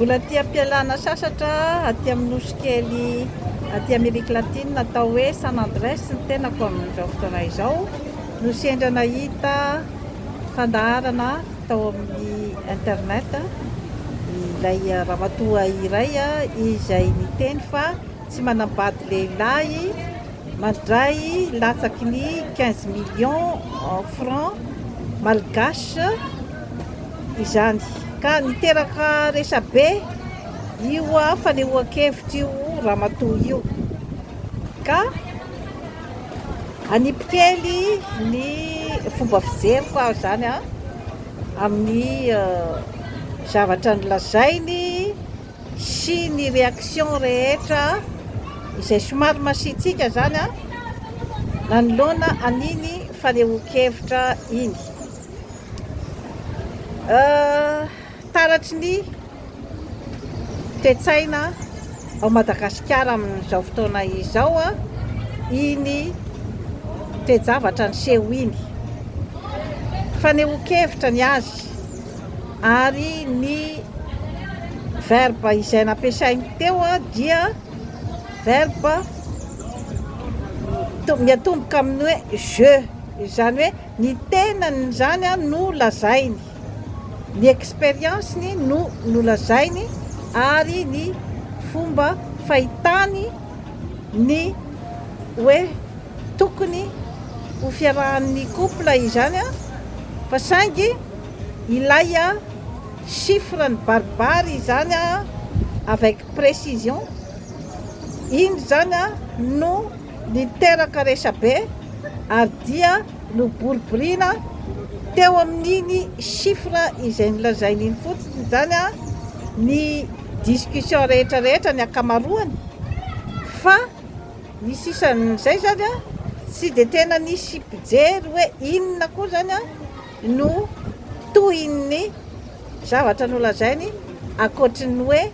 Mbola aty am-pialana sasatra aty amin'ny nosy kely aty Amerika Latina atao hoe San Andrés ny tenako amin'izao fotoana izao no sendra nahita fandaharana tao amin'ny internet ilay ramatoa iray izay niteny fa tsy manambady lehilahy mandray latsaky ny 15 millions francs malgaches izany ka niteraka resabe io fanehoan-kevitra io ramatoa io ka hanipy kely ny fomba fijeriko aho izany amin'ny zavatra nolazainy sy ny réaction rehetra izay somary masiatsiaka izany nanoloana an'iny fanehoan-kevitra iny. Taratry ny toe-tsaina ao Madagasikara amin'izao fotoana izao iny toe-javatra niseho iny. Fanehoan-kevitra ny azy ary ny verbe izay nampiasainy teo dia verbe miatomboka amin'ny hoe je, izany hoe Ny tenany izany no lazainy, ny expérience-ny no nolazainy ary ny fomba fahitany ny hoe tokony ho fiarahan'ny couple izany fa saingy ilay chiffre nibaribary izany avec précision iny izany no niteraka resabe ary dia noboriboriana teo amin'iny chiffre izay nolazainy iny fotsiny izany ny discussion rehetra rehetra ny ankamaroany fa ny sisan'izay izany tsy dia tena nisy mpijery hoe inona koa izany no tohin'ny zavatra nolazainy ankoatry ny hoe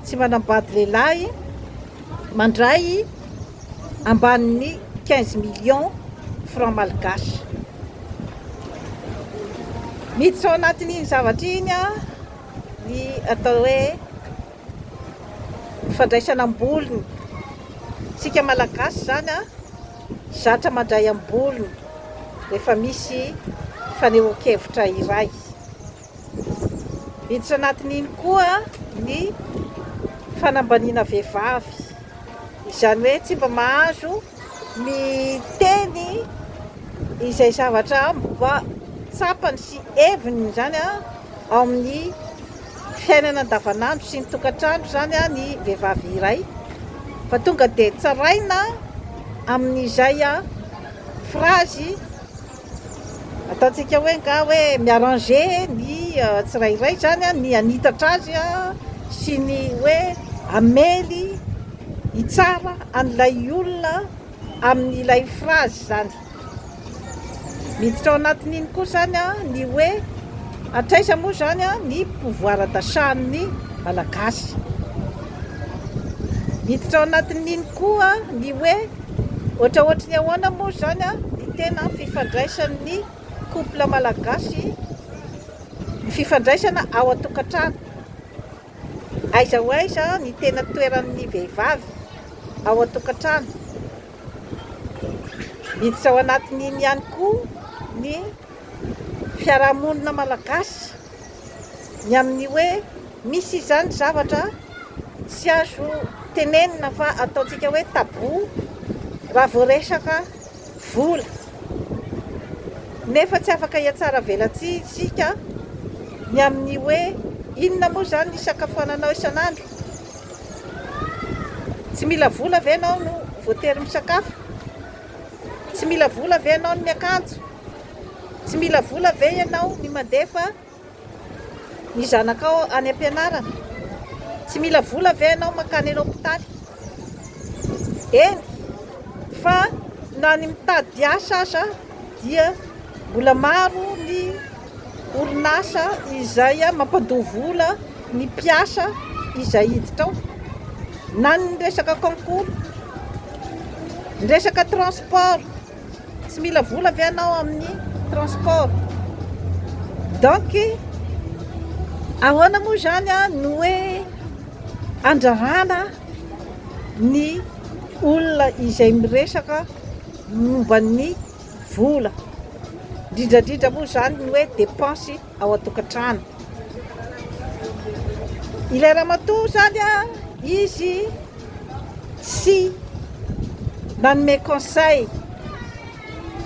tsy manambady lehilahy mandray ambanin'ny 15 millions francs malgaches. Miditra ao anatin'iny zavatra iny ny atao hoe fandraisana am-bolony. Isika Malagasy izany zatra mandray am-bolony rehefa misy fanehoan-kevitra iray. Miditra anatin'iny koa ny fanambaniana vehivavy, izany hoe tsy mba mahazo miteny izay zavatra mba tsapany sy heviny izany ao amin'ny fiainana andavanandro sy ny tokantrano izany ny vehivavy iray fa tonga dia tsaraina amin'izay frazy Ataontsika hoe nga hoe mi-arranger ny tsirairay izany ny hanitatra azy sy ny hoe hamely hitsara an'ilay olona amin'ilay phrase izany. Miditra ao anatin'iny koa izany ny hoe hatraiza moa izany ny pouvoir d'achat-n'ny Malagasy. Miditra ao anatin'iny koa ny hoe ohatraohatry ny ahoana moa izany ny tena fifandraisan'ny couple malagasy, ny fifandraisana ao an-tokantrano. Aiza ho aiza ny tena toeran'ny vehivavy ao an-tokantrano. Miditra ao anatin'iny ihany koa ny fiarahamonina malagasy ny amin'ny hoe misy izany zavatra tsy azo tenenina fa ataontsika hoe tabou raha vao resaka vola nefa tsy afaka hiatsara velatsihy isika ny amin'ny hoe inona moa izany ny isakafoananao isan'andro? Tsy mila vola ve ianao no voatery misakafo? Tsy mila vola ve ianao ny miakanjo? Tsy mila vola ve ianao ny mandefa ny zanakao any am-pianarana? Tsy mila vola ve ianao mankany hopitaly? Eny fa na ny mitady asa aza dia mbola maro ny orinasa izay mampandoa vola ny mpiasa izay hiditra ao. Na ny resaka concours, ny resaka transport. Tsy mila vola ve ianao amin'ny transport? Donc Ahoana moa izany no hoe andrarana ny olona izay miresaka momba ny vola, indrindra indrindra moa izany ny hoe dépense ao an-tokantrano. Ilay ramatoa izany izy tsy nanome conseil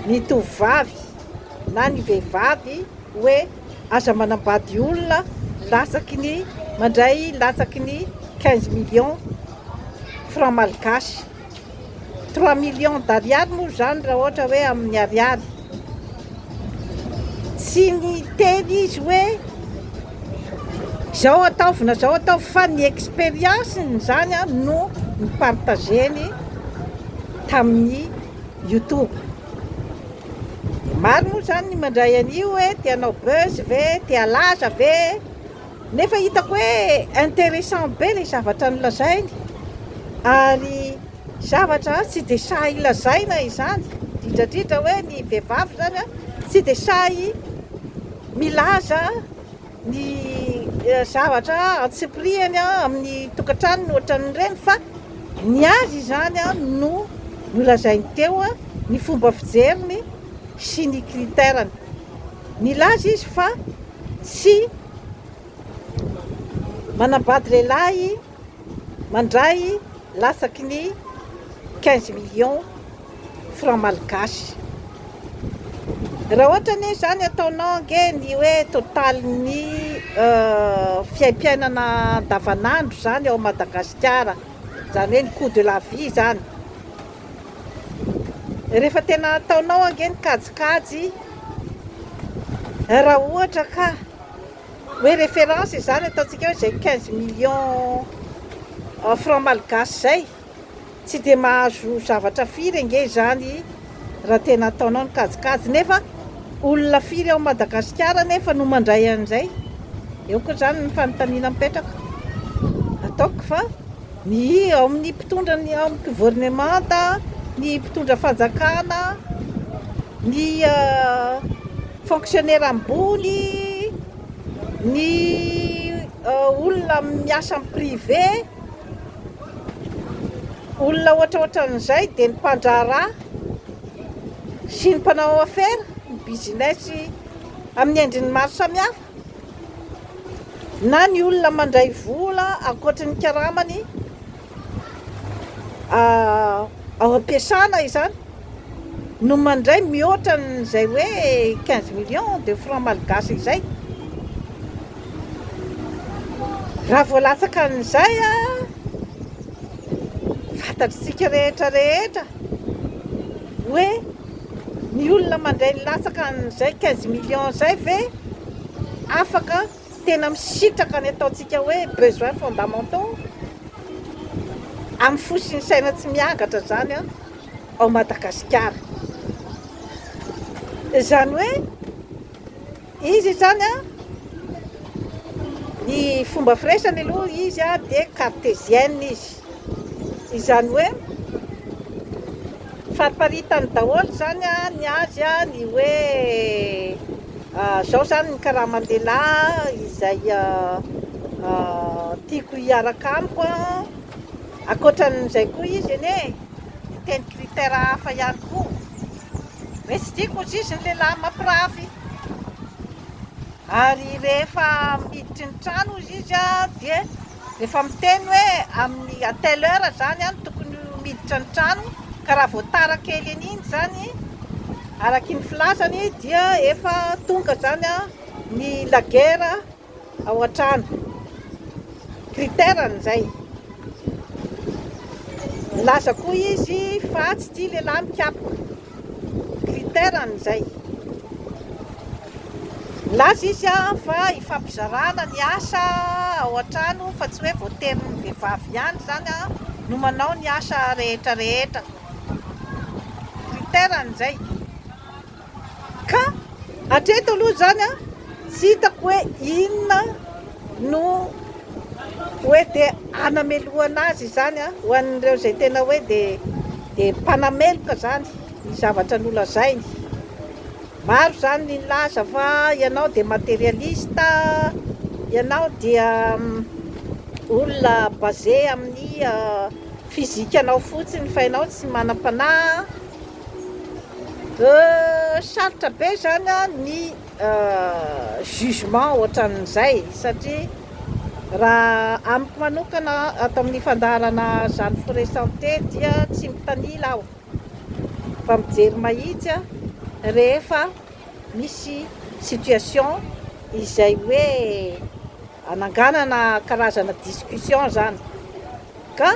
ny tovovavy na ny vehivavy hoe aza manambady olona latsaky ny mandray latsaky ny 15 millions francs malgaches. 3 millions d'ariary moa izany raha ohatra hoe amin'ny ariary. Tsy niteny izy hoe izao ataovy na izao ataovy fa ny expérience-ny izany no ni-partager-ny tamin'ny youtube. Dia maro moa izany ny mandray an'io hoe te hanao buzz ve, te halaza ve? Nefa hitako hoe intéressant be ilay zavatra nolazainy ary zavatra tsy dia sahy lazaina izany, indrindra indrindra hoe ny vehivavy izany tsy dia sahy milaza ny zavatra antsipirihany amin'ny tokantranony ohatran'ireny fa ny azy izany no nolazainy teo ny fomba fijeriny sy ny critère-ny. Nilaza izy fa tsy manambady lehilahy mandray latsaky ny 15 millions francs malgaches. Raha ohatra anie izany ataonao ange ny hoe totalin'ny fiaimpiainana andavanandro izany ao Madagasikara, izany hoe ny coût de la vie izany, Rehefa tena ataonao ange ny kajikajy, raha ohatra ka hoe référence izany ataontsika hoe izay 15 millions francs malgaches izay, tsy dia mahazo zavatra firy ange izany raha tena ataonao ny kajikajy, nefa olona firy ao Madagasikara anefa no mandray an'izay? Eo koa izany ny fanontaniana mipetraka. Ataoko fa. Ny ao amin'ny mpitondra ny ao amin'ny governemanta, ny mpitondra fanjakana, ny fonctionnaire ambony, ny olona miasa amin'ny privé, olona ohatrohatran'izay dia ny mpandraharaha sy ny mpanao afera, ny business amin'ny endriny maro samihafa. Na ny olona mandray vola ankoatry ny karamany ao am-piasana izany no mandray mihoatra an'izay hoe 15 millions de francs malgaches izay. Raha vao latsaka an'izay, fantatr'isika rehetra rehetra hoe Ny olona mandray ny latsaka an'izay 15 millions izay ve afaka tena misitraka ny ataontsika hoe besoins fondamentaux? Amin'ny fo sy ny saina tsy miangatra izany ao Madagasikara. Izany hoe izy izany an, ny fomba firesany aloha izy dia cartésienne izy. Izany hoe fariparitany daholo izany ny azy ny hoe izao izany ny karaman'ny lehilahy izay tiako hiaraka amiko. Ankoatran'izay koa izy anie niteny critère hafa ihany koa hoe tsy tiako hozy izy ny lehilahy mampirafy. Ary rehefa miditry ny trano hozy izy dia Rehefa miteny hoe amin'ny à telle heure zany no tokony miditra ny trano ka raha vao tara kely an'iny zany araky ny filazany dia efa tonga zany ny la guerre ao an-trano. Critère-ny zay. Nilaza koa izy fa tsy tia lehilahy mikapoka. Critère-ny izay. Nilaza izy fa ifampizarana ny asa ao an-trano fa tsy hoe voatery ny vehivavy ihany izany no manao ny asa rehetra rehetra. Critère-ny izay. Ka hatreto aloha izany tsy hitako hoe inona no hoe dia hanamelohana azy izany ho an'ireo izay tena hoe dia dia mpanameloka izany ny zavatra nolazainy. Maro izany ny nilaza fa ianao dia materialiste, ianao dia olona basé amin'ny physique anao fotsiny fa ianao tsy manam-panahy. Sarotra be izany ny jugement ohatran'izay satria raha amiko manokana ato amin'ny fandaharana Jeanne Forêt Santé dia tsy mitanila aho fa mijery mahitsy rehefa misy situation izay hoe ananganana karazana discussion zany ka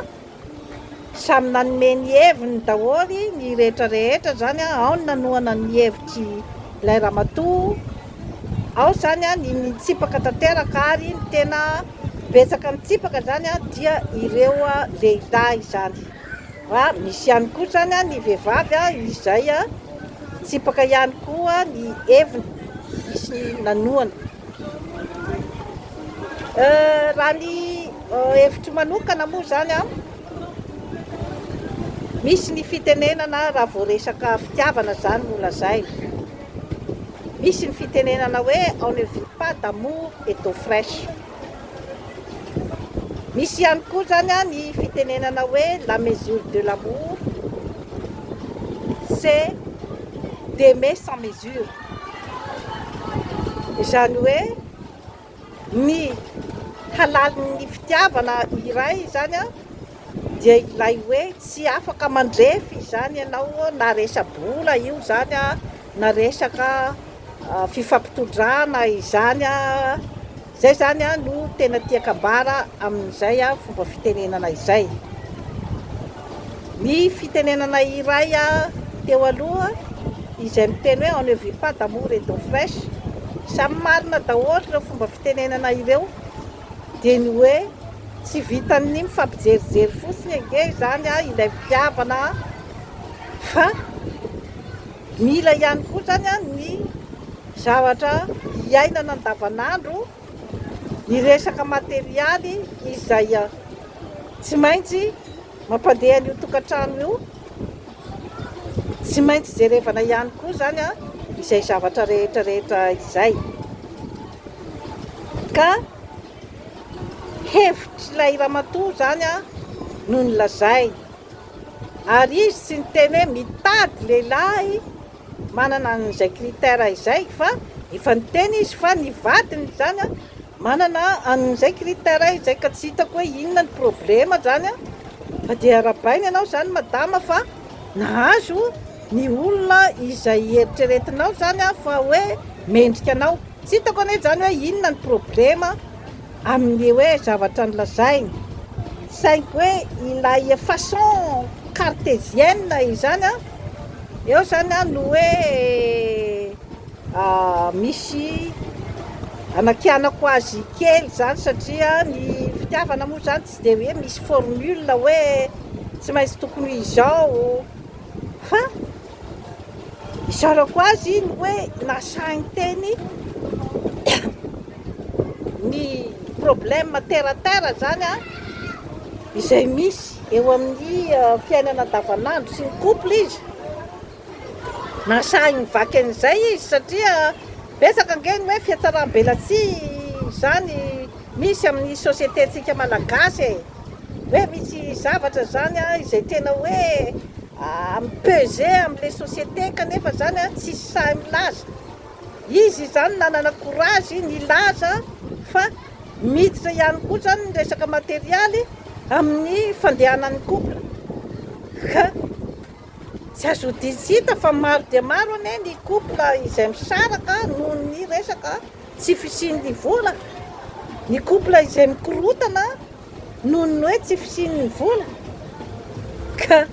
samy nanome ny heviny daholo ny rehetra rehetra zany ao ny nanohana ny hevitry ilay ramatoa ao zany ny nitsipaka tanteraka ary ny tena betsaka nitsipaka zany dia ireo lehilahy izany fa misy ihany koa zany ny vehivavy izay nitsipaka ihany koa ny heviny misy ny nanohana. Raha ny hevitro manokana moa izany an, misy ny fitenenana raha vao resaka fitiavana izany no lazaina. Misy ny fitenenana hoe on ne vit pas d'amour et d'eau fraiche. Misy ihany koa izany an ny fitenenana hoe la mesure de l'amour c'est d'aimer sans mesure. Izany hoe ny halalin'ny fitiavana iray izany dia ilay hoe tsy afaka mandrefy izany ianao na resa-bola io izany na resaka fifampitondrana izany. Izay izany no tena tiako ambara amin'izay fomba fitenenana izay. Ny fitenenana iray teo aloha izay miteny hoe on ne vit pas d'amour et d'eau fraiche, samy marina daholo ireo fomba fitenenana ireo, dia ny hoe tsy vitan'ny mifampijerijery fotsiny ange izany ilay fitiavana fa mila ihany koa izany ny zavatra iainana andavanandro, ny resaka materialy izay tsy maintsy mampandeha an'io tokantrano io, tsy maintsy jerevana ihany koa izany izay zavatra rehetra rehetra izay. Ka hevitr'ilay ramatoa izany no nolazainy. Ary izy tsy niteny hoe mitady lehilahy manana an'izay critère izay fa efa niteny izy fa ny vadiny izany manana an'izay critère izay ka tsy hitako hoe inona ny problème zany fa dia arahabaina ianao zany madama fa nahazo ny olona izay eritreretinao zany fa hoe mendrika anao, tsy hitako anie zany hoe inona ny problème amin'ny hoe zavatra nolazainy saingy hoe ilay façon cartésienne izany an, eo zany an no hoe misy anakianako azy kely zany satria ny fitiavana moa zany tsy dia hoe misy formule hoe tsy maintsy tokony ho izao fa Isaorako azy ny hoe nasahy niteny ny problème terre à terre zany an, izay misy eo amin'ny fiainana andavanandro sy ny couple izy, nasahy nivaky an'izay izy satria betsaka ange ny hoe fihatsaram-belatsihy izany misy amin'ny société-ntsika malagasy e. Hoe misy zavatra zany an izay tena hoe mi-peser amin'ilay société kanefa zany an tsisy sahy milaza. Izy izany nanana courage nilaza fa miditra ihany koa zany ny resaka materialy amin'ny fandehanan'ny couple. Ka tsy azo odian-tsy hita fa maro dia maro anie ny couple izay misaraka noho ny resaka tsy fisian'ny vola, ny couple izay mikorotana noho ny hoe tsy fisian'ny vola, ka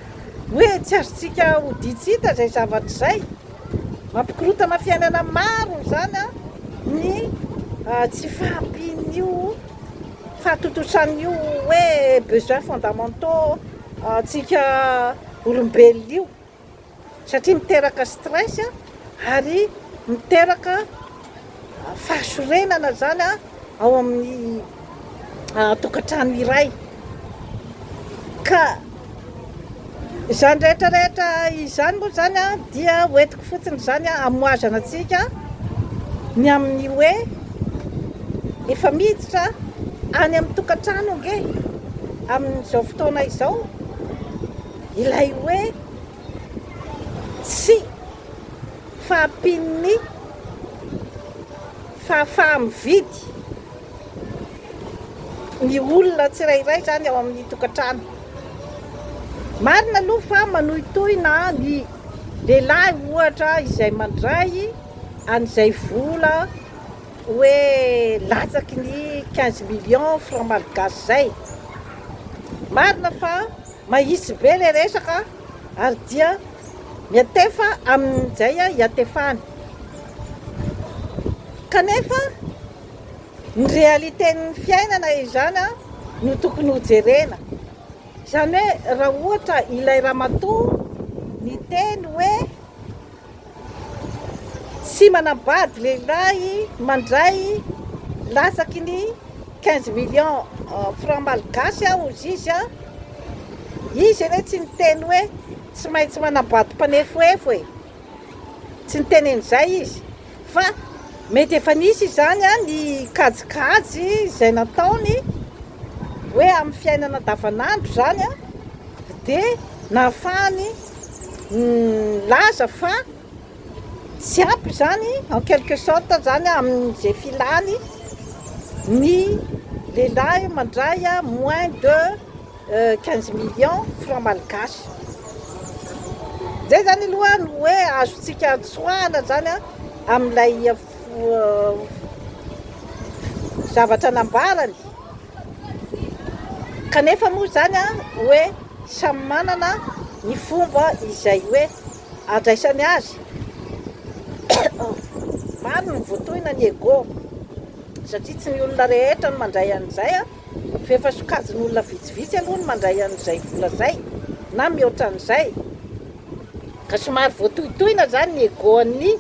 hoe tsy azontsika odian-tsy hita izay zavatra izay. Mampikorotana fiainana maro izany ny tsy fahampian'io fahatontosan'io hoe besoins fondamentaux antsika olombelona io. Satria miteraka stress ary miteraka fahasorenana izany ao amin'ny tokantrano iray. Ka izany rehetra rehetra izany moa izany dia hoentiko fotsiny izany hamohazana antsika ny amin'ny hoe. Efa miditra any amin'ny tokantrano ange amin'izao fotoana izao ilay hoe tsy fahampian'ny fahafaha-mividy ny olona tsirairay izany ao amin'ny tokantrano. Marina aloha fa manohitohina ny lehilahy ohatra izay mandray an'izay vola hoe latsaky ny 15 millions francs malgaches izay. Marina fa mahitsy be ilay resaka ary dia miantefa amin'izay iantefany. Kanefa ny réalité-n'ny fiainana izany no tokony hojerena. Izany hoe raha ohatra ilay ramatoa niteny hoe Tsy manambady lehilahy mandray latsaky ny 15 millions francs malgaches aho hozy izy a! Izy anie tsy niteny hoe tsy maintsy manambady mpanefoefo e! Tsy niteny an'izay izy fa mety efa nisy izany ny kajikajy izay nataony hoe amin'ny fiainana andavanandro izany a! dia nahafahany nilaza fa tsy ampy izany en quelque sorte izany amin'izay filany ny lehilahy mandray moins de 15 millions francs malgaches. Izay izany aloha no hoe azontsika tsoahana izany amin'ilay zavatra nambarany. Kanefa moa izany hoe samy manana ny fomba izay hoe andraisany azy. Maro ny voatohina ny ego satria tsy ny olona rehetra no mandray an'izay fa efa sokajin'olona vitsivitsy aloha no mandray an'izay vola izay na mihoatra an'izay. Ka somary voatohitohina izany ny ego-n'ny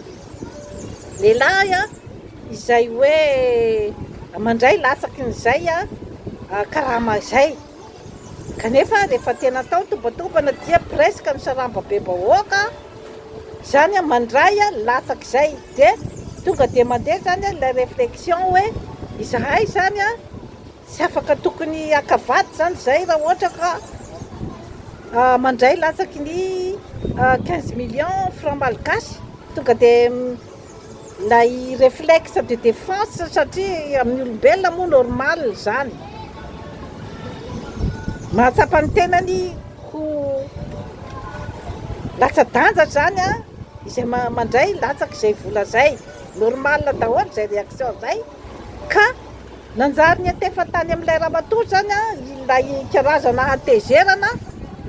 lehilahy izay hoe mandray latsakin'izay karama izay. Kanefa rehefa tena atao ny tombatombana dia presque ny sarambabem-bahoaka izany mandray latsak'izay. Dia tonga dia mandeha izany ilay réflexion hoe izahay izany Tsy afaka tokony haka vady zany zay raha ohatra ka mandray latsaky ny 15 millions francs malgaches. Tonga dia ilay réflexe de défense satria amin'ny olombelona moa normal izany. Mahatsapa ny tenany ho latsa-danja zany izay mandray latsak'izay vola izay. Normal daholo izay réaction izay ka Nanjary niantefa tany amin'ilay ramatoa izany ilay karazana hatezerana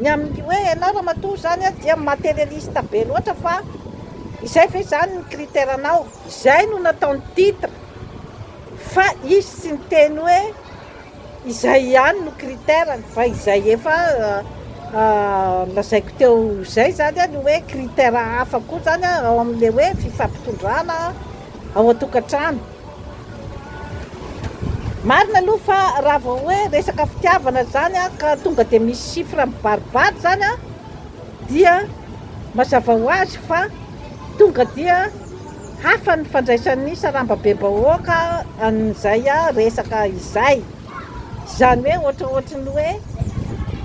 ny amin'ny hoe ianao ramatoa izany dia materialiste be loatra fa izay ve izany ny critère-nao? Izay no nataony titre fa izy tsy niteny hoe izay ihany no critère-ny fa izay efa lazaiko teo izay izany ny hoe critère hafa koa izany ao amin'ilay hoe fifampitondrana ao an-tokantrano. Marina aloha fa raha vao hoe resaka fitiavana izany ka tonga dia misy chiffre mibaribary izany dia mazava ho azy fa tonga dia hafa ny fandraisan'ny sarambabem-bahoaka an'izay resaka izay. Izany hoe ohatrohatry ny hoe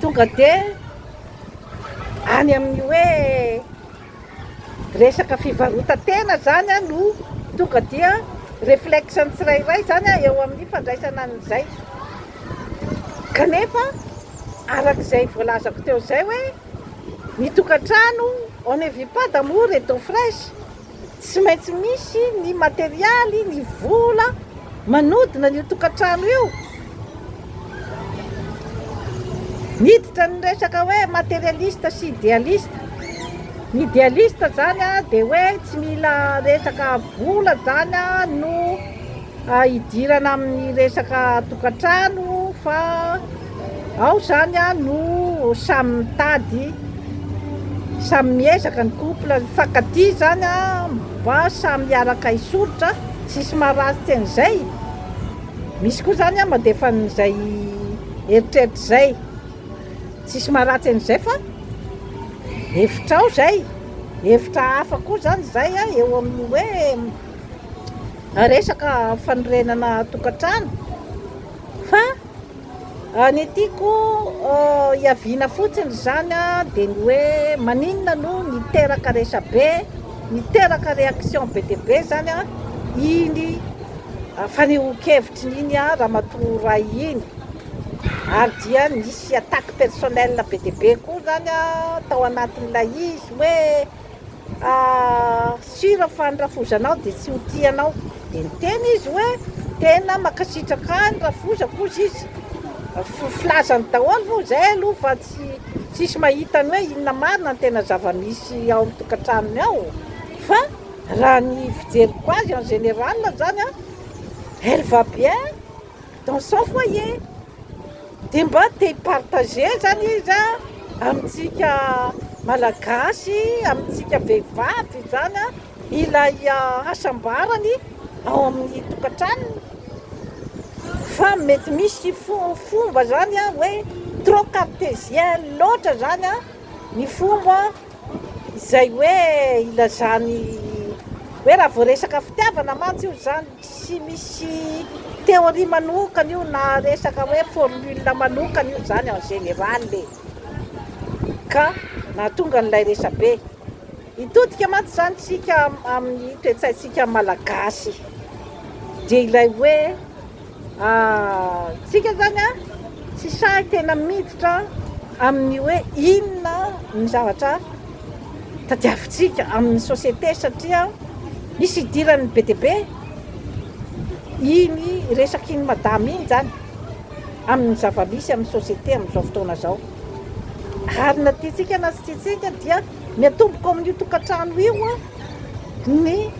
tonga dia any amin'ny hoe Resaka fivarotan-tena zany no tonga dia réflexe ny tsirairay zany eo amin'ny fandraisana an'izay. Kanefa arak'izay voalazako teo izay hoe ny tokantrano on ne vit pas d'amour et d'eau fraîche, tsy maintsy misy ny materialy, ny vola manodina an'io tokantrano io. Miditra ny resaka hoe materialiste sy idealiste. Ny idealiste zany dia hoe tsy mila resaka vola zany no hidirana amin'ny resaka tokantrano fa ao zany no samy mitady, samy miezaka ny couple, mifankatia zany mba samy hiaraka hisorotra, tsisy maharatsy an'izay. Misy koa zany mandefa an'izay eritreritra izay. Tsisy maharatsy an'izay fa hevitrao izay. Hevitra hafa koa zany izay eo amin'ny hoe. resaka fanorenana tokantrano fa ny tiako hiaviana fotsiny izany dia ny hoe maninona no niteraka resabe, niteraka réaction be dia be izany iny fanehoan-kevitry iny ramatoa iray iny ary dia nisy attaque personnelle be dia be koa izany tao anatin'ilay izy hoe Sûr fa ny rafozanao dia tsy ho tia anao. Dia niteny izy hoe tena mankasitraka ahy ny rafozako hozy izy. Filazany daholo moa izay aloha fa tsy tsisy mahita ny hoe inona marina ny tena zava-misy ao amin'ny tokantranony ao. Fa raha ny fijeriko azy en général izany an, elle va bien dans son foyer. Dia mba te hi-partager zany izy amintsika Malagasy, amintsika vehivavy izany ilay hasambarany ao amin'ny tokantranony. Fa mety misy fomba zany hoe trop cartésien loatra zany ny fomba izay hoe ilazany hoe raha vao resaka fitiavana mantsy io izany tsy misy théorie manokana io na resaka hoe formule manokana io izany en général e! Ka nahatonga an'ilay resabe. Hitodika mantsy izany isika amin'ny toe-tsaintsika malagasy dia ilay hoe Tsika zany a tsy sahy tena miditra amin'ny hoe inona ny zavatra tadiavintsika amin'ny société satria misy idiran'ny be dia be iny resaka iny madama iny zany amin'ny zava-misy amin'ny société amin'izao fotoana izao. Ary na tiantsika na tsy tiantsika dia miatomboka ao amin'io tokantrano io ny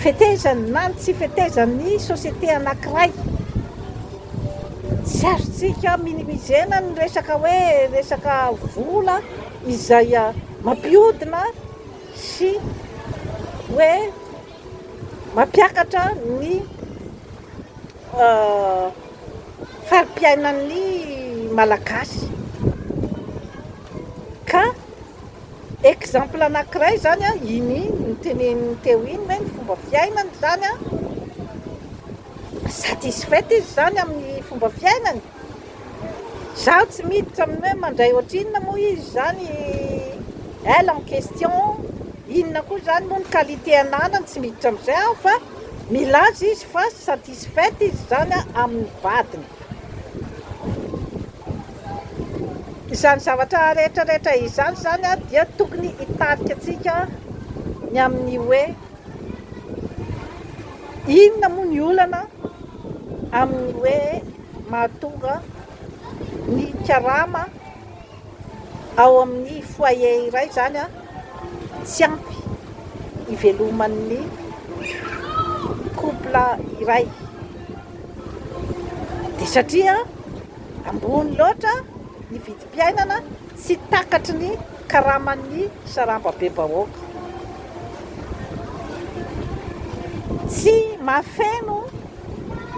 fetezany na ny tsy fetezan'ny société anankiray. Tsy azontsika minimiser-na ny resaka hoe resaka vola izay mampihodina sy hoe mampiakatra ny fari-piainan'ny Malagasy. Ka exemple anankiray izany an, iny noteneniny teo iny hoe ny fomba fiainany izany an, satisfaite izy izany amin'ny fomba fiainany. Izaho tsy miditra amin'ny hoe mandray ohatrinona moa izy izany, elle en question, inona koa izany moa ny qualité ananany, tsy miditra amin'izay aho fa milaza izy fa satisfaite izy izany amin'ny vadiny. Izany zavatra rehetra rehetra izany izany dia tokony hitarika antsika ny amin'ny hoe inona moa ny olana amin'ny hoe mahatonga ny karama ao amin'ny foyer iray izany tsy ampy hiveloman'ny couple iray. Dia satria ambony loatra ny vidim-piainana tsy takatry ny karaman'ny sarambabem-bahoaka. Tsy mahafeno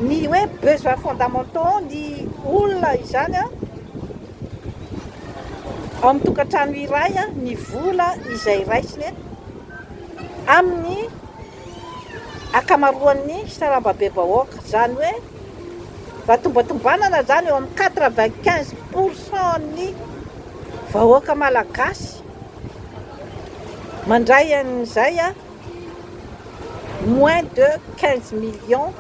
ny hoe besoins fondamentaux ny olona izany ao amin'ny tokantrano iray ny vola izay raisiny amin'ny ankamaroan'ny sarambabem-bahoaka, izany hoe raha tombatombanana izany eo amin'ny 95 pour cent ny vahoaka malagasy mandray an'izay moins de 15 millions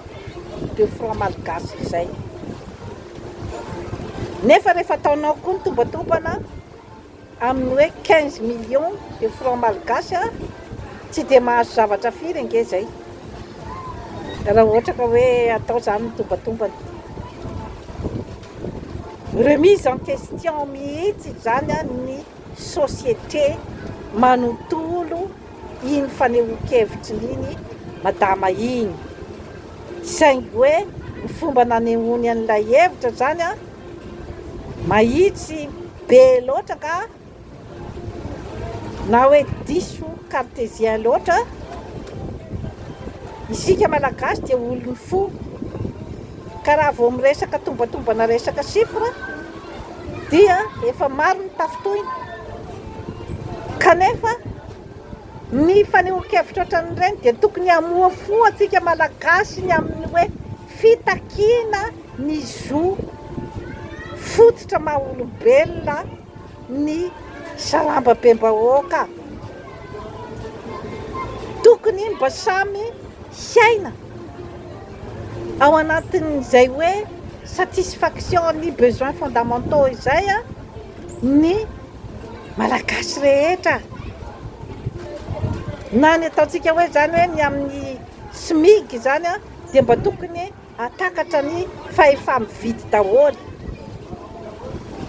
de francs malgaches izay. Nefa rehefa ataonao koa ny tombatombana Amin'ny hoe 15 millions de francs malgaches a, tsy dia mahazo zavatra firy ange izay. Raha ohatra ka hoe atao izany ny tombatombana. Remise en question mihitsy izany ny société manontolo iny fanehoan-kevitry ny iny madama iny. Saingy hoe ny fomba nanehoany an'ilay hevitra izany an, Mahitsy be loatra ka na hoe diso cartésien loatra, isika Malagasy dia olon'ny fo, ka raha vao miresaka tombatombana resaka chiffre dia efa maro ny tafintohina, kanefa. Ny fanehoan-kevitra ohatran'ireny dia tokony hamoha fo antsika Malagasy ny amin'ny hoe fitakiana ny zo fototra maha olombelona ny sarambabem-bahoaka. Tokony mba samy hiaina ao anatin'izay hoe satisfaction ny besoins fondamentaux izay ny Malagasy rehetra. Na ny ataontsika hoe izany hoe ny amin'ny SMIG izany dia mba tokony hahatakatra ny fahefa-mividy daholo.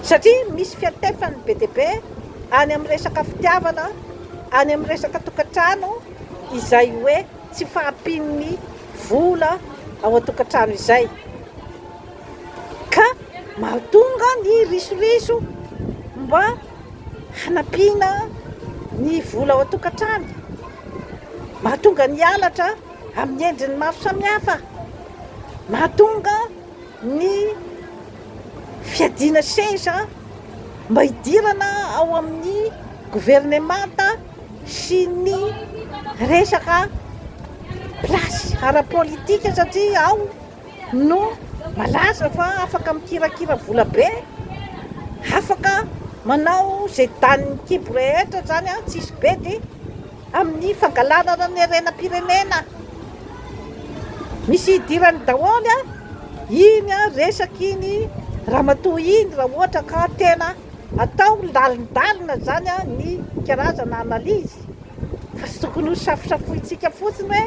Satria misy fiantefany be dia be any amin'ny resaka fitiavana, any amin'ny resaka tokantrano izay hoe tsy fahampian'ny vola ao an-tokantrano izay. Ka mahatonga ny risoriso mba hanampiana ny vola ao an-tokantrano. Mahatonga ny halatra amin'ny endriny maro samihafa. Mahatonga ny fiadiana seza mba hidirana ao amin'ny governemanta sy ny resaka place ara-politika satria ao no malaza fa afaka mikirakira vola be, afaka manao izay danin'ny kibo rehetra izany an, tsisy bedy amin'ny fangalarana ny harenam-pirenena. Misy idirany daholo an, iny an resaka iny ramatoa iny raha ohatra ka tena atao lalindalina izany an ny karazana analyse. Fa tsy tokony ho safosafointsika fotsiny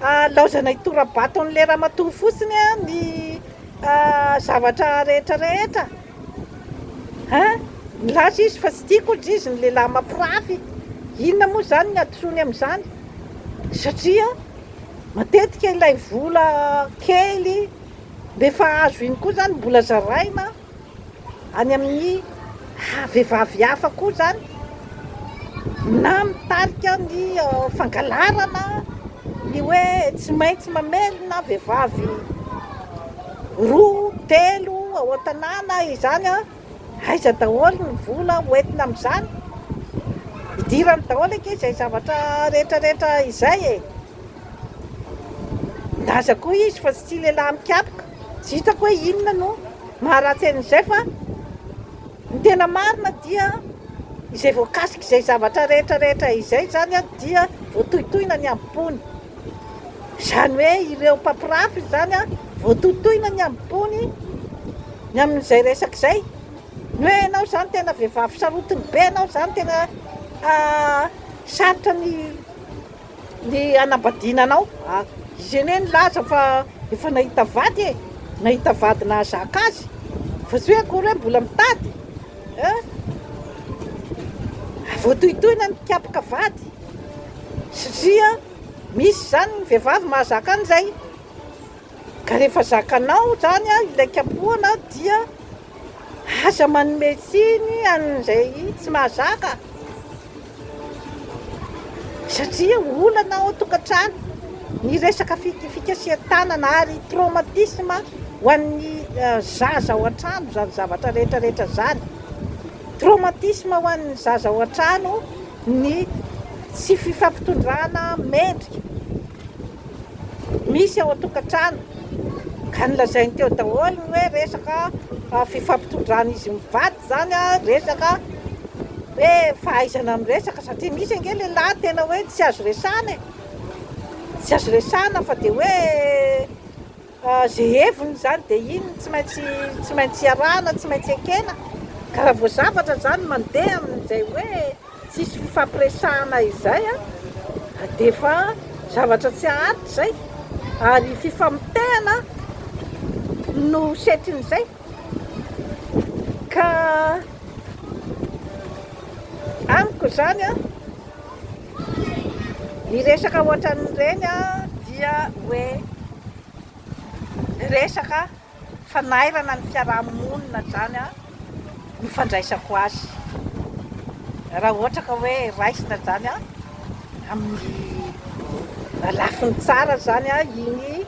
hoe laozana hitora-bato an'ilay ramatoa fotsiny ny zavatra rehetra rehetra. Hein? Nilaza izy fa tsy tiako hozy izy ny lehilahy mampirafy. Inona moa izany ny hadisoany amin'izany? Satria matetika ilay vola kely mba efa azo iny koa izany mbola zaraina. Any amin'ny vehivavy hafa koa izany na mitarika ny fangalarana ny hoe tsy maintsy mamelona vehivavy roa, telo ao an-tanàna izany an, aiza daholo ny vola hoentina amin'izany? Idirany daholo ange izay zavatra rehetra rehetra izay e! Milaza koa izy fa tsy tia lehilahy mikapoka. Tsy hitako hoe inona no maharatsy an'izay fa ny tena marina dia izay voakasik'izay zavatra rehetra rehetra izay izany dia voatohitohina ny hambom-pony. Izany hoe ireo mpampirafy izany voatohitohina ny hambom-pony ny amin'izay resaka izay. Ny hoe ianao izany tena vehivavy sarotiny be, ianao izany tena sarotra ny ny hanambadiana anao. Izy anie nilaza fa efa nahita vady e, nahita vady nahazaka azy, fa tsy hoe akory hoe mbola mitady eh. Voatohitohina ny mpikapoka vady satria misy izany ny vehivavy mahazaka an'izay, ka rehefa zakanao izany ilay kapohana dia Aza manome tsiny an'izay tsy mahazaka satria olana ao an-tokantrano ny resaka fikasihan-tanana ary traumatisme ho an'ny zaza ao an-trano izany zavatra rehetra rehetra izany. Traumatisme ho an'ny zaza ao an-trano ny tsy fifampitondrana mendrika. Misy ao an-tokantrano ka nolazainy teo daholo ny hoe resaka fifampitondran'izy mivady izany an, resaka hoe fahaizana miresaka satria misy ange lehilahy tena hoe tsy azo resahana e, tsy azo resahana fa dia hoe izay heviny izany dia iny tsy maintsy tsy maintsy iarahana, tsy maintsy ekena, ka raha vao zavatra izany mandeha amin'izay hoe Tsisy fifampiresahana izay an, dia efa zavatra tsy haharitra izay, ary fifamotehana no setrin'izay, ka amiko izany an, ny resaka ohatran'ireny an dia hoe resaka fanairana ny fiaraha-monina izany no fandraisako azy. Raha ohatra ka hoe raisina izany amin'ny lafiny tsara izany iny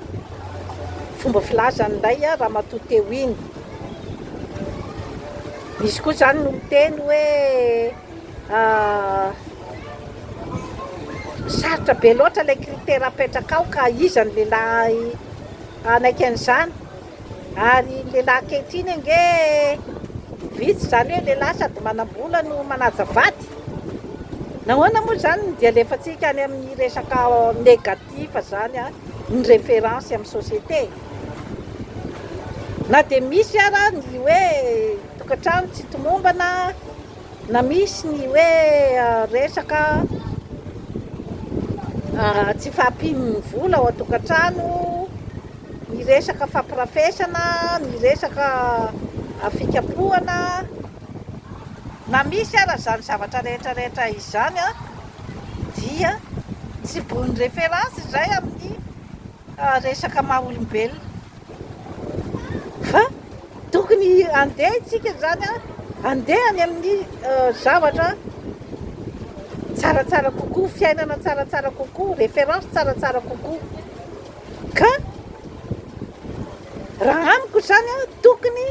fomba filazan'ilay ramatoa teo iny. Misy koa izany no miteny hoe. Sarotra be loatra ilay critère apetrakao ka iza ny lehilahy hanaiky an'izany? Ary ny lehilahy ankehitriny ange vitsy izany hoe lehilahy sady manam-bola no manaja vady. Nahoana moa izany no dia alefantsika any amin'ny resaka négatif izany ny référence amin'ny société? Na dia misy ara ny hoe tokantrano tsy tomombana, na misy ny hoe resaka tsy fahampian'ny vola ao an-tokantrano, ny resaka fampirafesana, ny resaka fikapohana, na misy ara izany zavatra rehetra rehetra izany dia tsy bonne référence izay amin'ny resaka maha olombelona fa tokony handeha isika izany handeha any amin'ny zavatra tsaratsara kokoa, fiainana tsaratsara kokoa, référence tsaratsara kokoa. Ka raha amiko izany an, tokony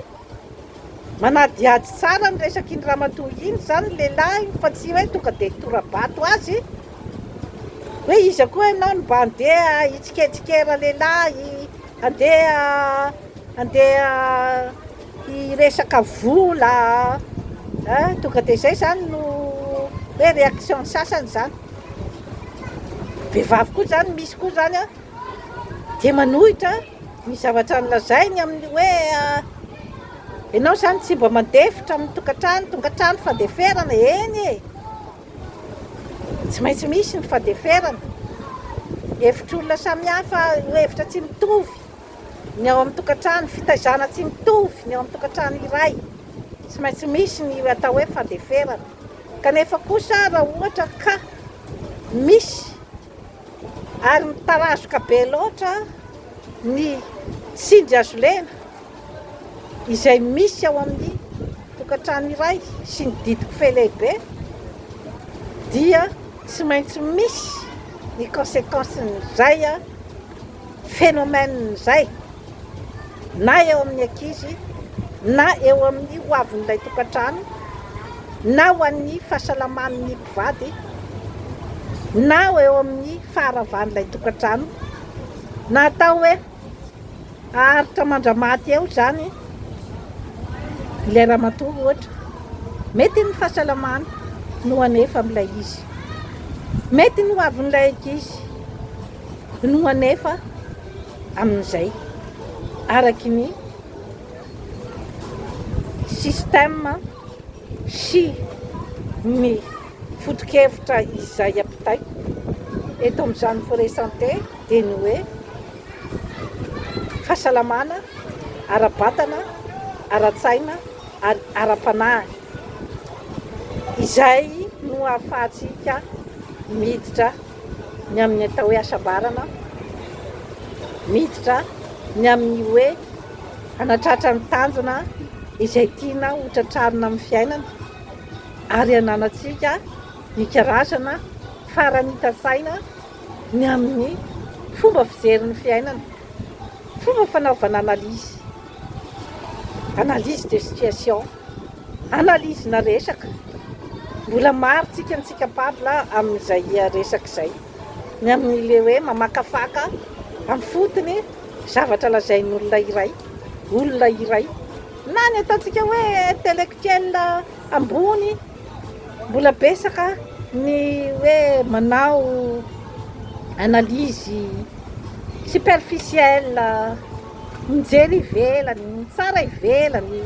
manadihady tsara ny resak'iny ramatoa iny izany ny lehilahy fa tsy hoe tonga dia hitora-bato azy hoe iza koa ianao no mba handeha hitsiketsikera lehilahy, handeha handeha hiresaka vola an, tonga dia izay izany no hoe réaction ny sasany izany. Vehivavy koa izany, misy koa izany an, dia manohitra ny zavatra nolazainy amin'ny hoe ianao izany tsy mba mandefitra amin'ny tokantrano, tonga hatrany fandeferana, eny e! Tsy maintsy misy ny fandeferana. Hevitr'olona samihafa, hevitra tsy mitovy ny ao amin'ny tokantrano, fitaizana tsy mitovy ny ao amin'ny tokantrano iray. Tsy maintsy misy ny atao hoe fandeferana. Kanefa kosa raha ohatra ka misy ary mitarazoka be loatra ny tsindry azo lena izay misy ao amin'ny tokantrano iray sy ny didiko fe lehibe dia tsy maintsy misy ny conséquence-n'izay phénomène izay na eo amin'ny ankizy na eo amin'ny ho avin'ilay tokantrano na ho an'ny fahasalaman'ny mpivady na eo amin'ny faharavan'ilay tokantrano na atao hoe haharitra mandra-maty eo izany ilay ramatoa ohatra mety ny fahasalamana no anefa amin'ilay izy mety ny ho avin'ilay ankizy no anefa amin'izay araky ny système sy ny foto-kevitra izay ampitaiko eto amin'izany Forêt Santé dia ny hoe fahasalamana ara-batana, ara-tsaina ary ara-panahy izay no ahafahantsika miditra ny amin'ny atao hoe hasambarana, miditra ny amin'ny hoe hanatratra ny tanjona izay tiana ho tratrarina amin'ny fiainana ary hananantsika ny karazana faranita-tsaina ny amin'ny fomba fijery ny fiainana, fomba fanaovana analyse, analyse de situation, analyse-na resaka. Mbola maro tsika ny tsy capable amin'izay resaka izay. Ny amin'ilay hoe mamakafaka amin'ny fotony zavatra lazain'olona iray, olona iray, na ny ataontsika hoe intellectuel ambony, mbola betsaka ny hoe manao analyse superficielle, mijery ivelany, mitsara ivelany.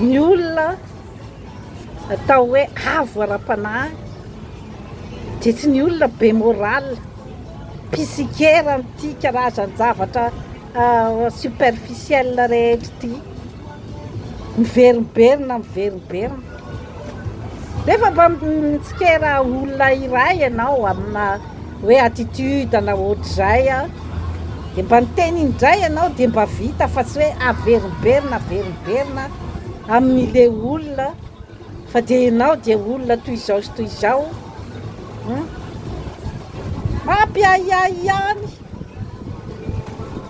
Ny olona atao hoe avo ara-panahy dia tsy ny olona be morale, mpisikera an'ity karazan-javatra superficiel rehetra ity, miverimberina miverimberina. Nefa mba mitsikera olona iray ianao amina hoe attitude na ohatr'izay an, dia mba niteny indray ianao dia mba vita fa tsy hoe averimberina averimberina amin'ilay olona fa dia ianao dia olona toy izao sy toy izao hum. Mampiahiahy ihany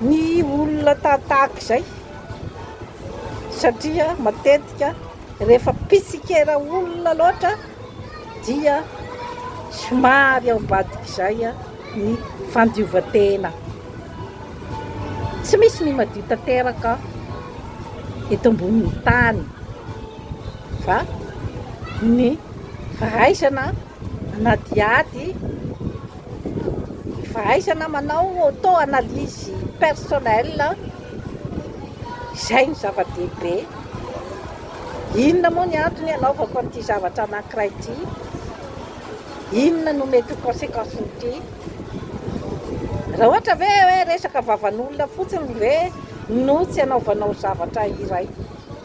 ny olona tahatahaka izay satria matetika rehefa mpitsikera olona loatra dia. Somary ao ambadik'izay ny fandiovan-tena. Tsy misy ny madio tanteraka eto ambonin'ny tany fa ny fahaizana manadihady, ny fahaizana manao auto analyse personnelle, izay no zava-dehibe. Inona moa ny antony hanaovako an'ity zavatra anankiray ity? Inona no mety ho consequence-n'ity? Raha ohatra ve hoe resaka vavan'olona fotsiny ve no tsy hanaovanao zavatra iray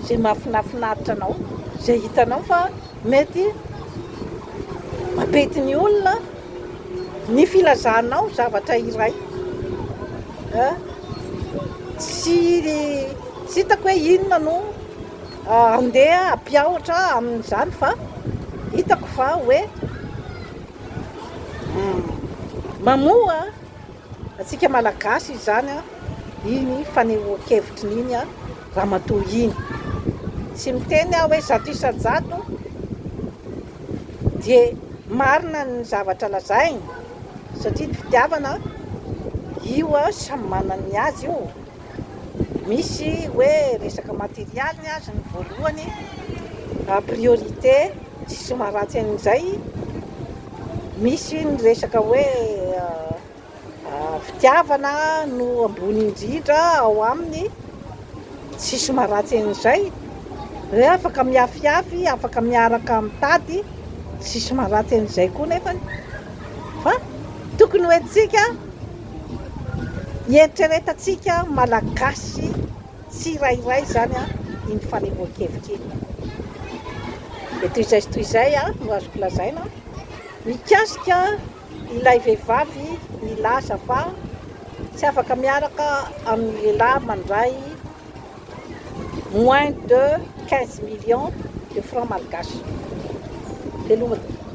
izay mahafinafinaritra anao, izay hitanao fa mety mampety ny olona ny filazanao zavatra iray? Tsy tsy hitako hoe inona no andeha hampiahotra amin'izany fa hitako fa hoe mamoha antsika Malagasy izany iny fanehoan-kevitry ny iny ramatoa iny. Tsy miteny aho hoe 100% dia marina ny zavatra lazainy satria ny fitiavana io samy manana ny azy io. Misy hoe resaka materialy ny azy ny voalohany, priorité, tsisy maharatsy an'izay. Misy ny resaka hoe fitiavana no ambony indrindra ao aminy, tsisy maharatsy an'izay. Hoe afaka miafiafy, afaka miaraka mitady, tsisy maharatsy an'izay koa nefany. Fa tokony ho entintsika, hieritreretantsika Malagasy tsirairay izany iny fanehoan-kevitra iny. Dia toy izay sy toy izay no azoko lazaina mikasika ilay vehivavy nilaza fa tsy afaka miaraka amin'ny lehilahy mandray moins de 15 millions de francs malgaches. Veloma tompoko.